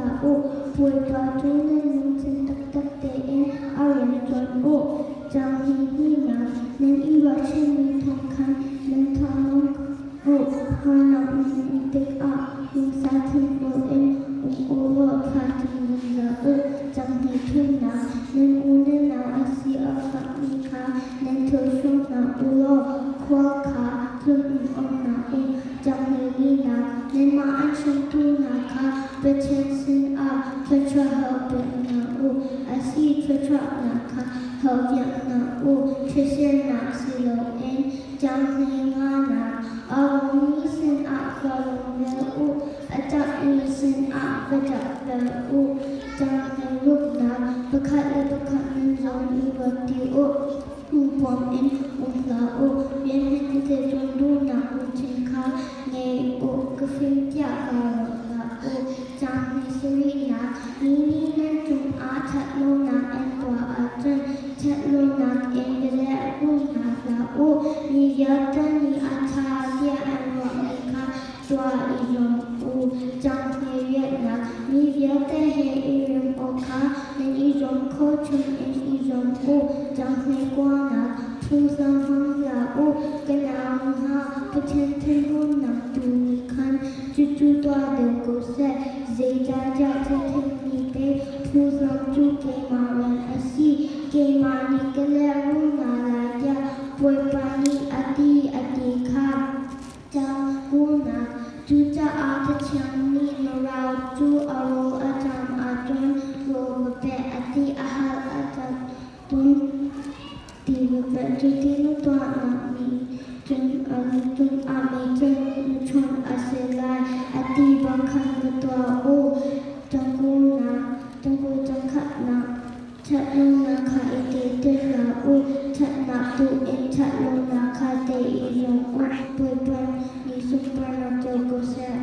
hlah u, Bawipa cu nan lungthin taktak tein a rian ṭuan u. Caang hleihnihnak, nan i ruahchanmi thawng khan nan thawng u. Harnak nan in tikah lungsa thinfual in um u law thla cam zungzal u. Caang hleithumnak, nan u nan nau a si a fakmi kha nan thil hrawm hna u law khual kha tlung in um hna u. Caang hleilinak, nanmah an hremtu hna kha Pathian sinah thluachuah hal piak hna u. A si, thluachuahnak kha hal piak hna u. Hriselnak si loin caang hleinganak, a lawmmi sinah va lawm ve u, a ṭapmi sinah va ṭap ve u. Caang hleiruknak, pakhat le pakhat nan zawn i ruat ti u. Hmuhpuam in um hlah u, rian hman te ṭuan duhnak lungthin kha ngei u, ka fim tiah kaa ruah hlah u. Caang hnih sarihnak, mi nih nan cungah ṭhatlonak an tuah ahcun ṭhatlonak in va lehrul hna hlah u. Mi vialte nih a ṭha tiah an ruahmi kha tuah i zuam u. Caang hnih riatnak, mi vialte he i rem awkah nan i zuam khawh chungin i zuam u. Caang hnih kuanak, phuhlam hmang hlah u. Ka nau hna, Pathian thinhunnak tu nih khan cucu tuah deuh ko seh. Zeicahtiah Pathian nih pei phuhlam cu keimah rian a si, keimah nih ka lehrul hna lai tiah Bawipa nih a ti, a ti kha. Cangkunak. Cucaah Cathiang nih na ral cu a rawl a ṭam ahcun rawl va pe, a ti a hal ahcun ti va pe. Cuti na tuahnak nih cun a lu cungah meiṭil nih na chawn a si lai, a ti bang khan va tuah u. Cangkunak, cangku cangkhatnak. Ṭhatlonak kha i teh hlah u, ṭhatnak tu in ṭhatlonak kha tei i zuam u. Bawipa nih sunparnak co ko seh.